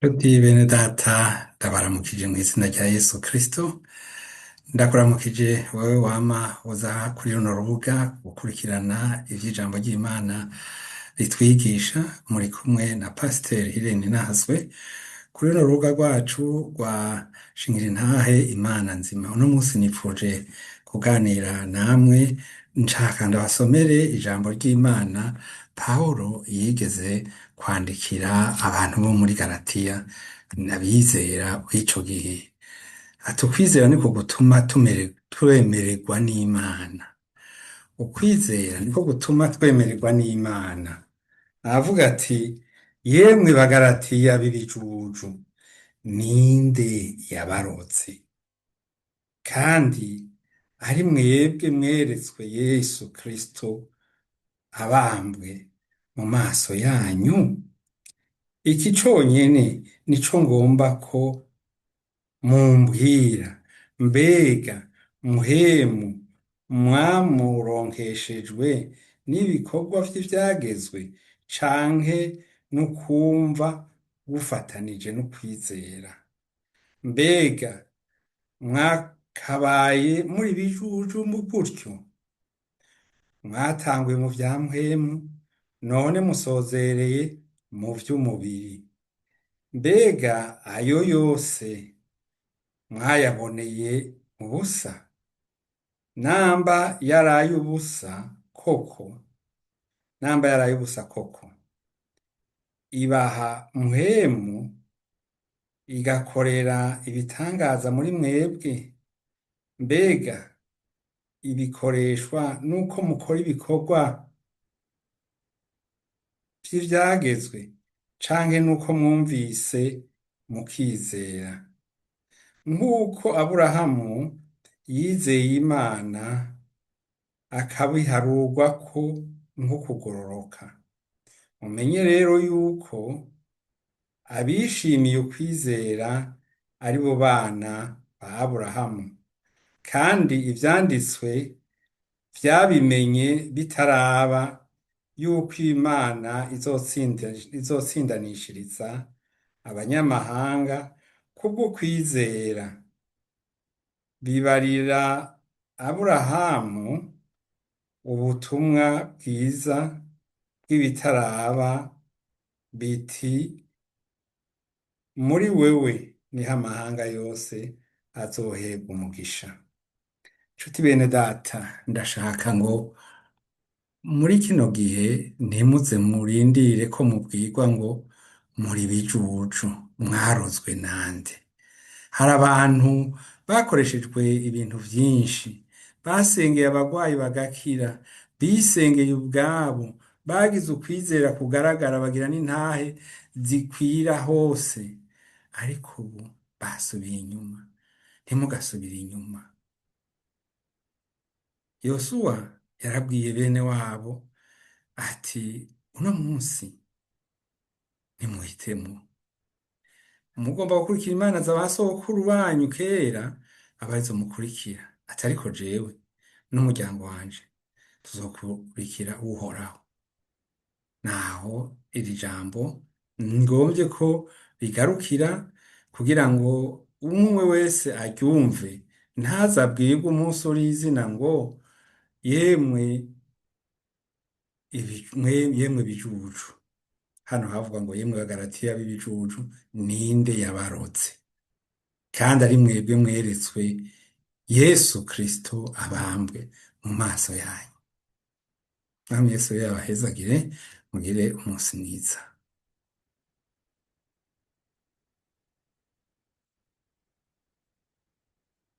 Nshuti bene data, ndabaramukije mw'izina rya Yesu Kristo. Ndakuramukije wewe wama uza kuri runo rubuga gukurikirana ivy'ijambo ry'Imana ritwigisha. Muri kumwe na Pasiteri Irene Nahaswe kuri runo rubuga rwacu rwa Shingirintahe Imana Nzima. Uno munsi nipfuje kuganira namwe, nshaka ndabasomere ijambo ry'Imana Pawulo yigeze kwandikira abantu bo muri Galatiya n'abizera b'ico gihe. Ati: "Ukwizera niko gutuma twemererwa n'Imana." Ukwizera niko gutuma twemererwa n'Imana. Aravuga ati: "Yemwe Bagalatiya b'ibijuju, ninde yabarotse? Kandi ari mwebwe mweretswe Yesu Kristo abambwe mu maso yanyu? Iki conyene nico ngomba ko mumbwira: mbega Mpwemu mwamuronkeshejwe n'ibikorwa vy'ivyagezwe, canke n'ukwumva gufatanije n'ukwizera? Mbega mwakabaye muri bijuju gutyo? Mwatanguye mu vya Mpwemu, none musozereye mu vy'umubiri. Mbega ayo yose mwayaboneye ubusa? Namba yaraye ubusa koko, namba yaraye ubusa koko, ibaha Mpwemu, igakorera ibitangaza muri mwebwe, mbega ibikoreshwa n'uko mukora ibikorwa vy'ivyagezwe, canke n'uko mwumvise mukizera? Nk'uko Aburahamu yizeye Imana, akabiharurwako nk'ukugororoka. Mumenye rero yuko abishimiye ukwizera ari bo bana ba Aburahamu. Kandi ivyanditswe vyabimenye bitaraba, yuko Imana izotsindanishiriza abanyamahanga kubwo kwizera, bibarira Aburahamu ubutumwa bwiza bw'ibitaraba, biti: Muri wewe niho amahanga yose azoherwa umugisha." Nshuti bene data, ndashaka ngo muri kino gihe ntimuze murindire ko mubwirwa ngo muri bijuju, mwarozwe nande. Hari abantu bakoreshejwe ibintu vyinshi, basengeye abagwayi bagakira, bisengeye ubwabo, bagize ukwizera kugaragara, bagira n'intahe zikwira hose, ariko ubu basubiye inyuma. Ntimugasubire inyuma. Yosuwa yarabwiye bene wabo ati: "Uno munsi nimuhitemwo, mugomba gukurikira imana za ba sokuru banyu kera, aba arizo mukurikira." Ati: "Ariko jewe n'umuryango wanje tuzokurikira Uhoraho." Naho iri jambo ngomvye ko rigarukira kugira ngo umwe wese aryumve, ntaze abwirwe umunsi uri izina ngo: Yemwe yemwe bijuju." Hano havuga ngo: "Yemwe Bagalatiya b'ibijuju, ninde yabarotse? Kandi ari mwebwe mweretswe Yesu Kristo abambwe mu maso yanyu?" Mwami Yesu yabahezagire, mugire umunsi mwiza.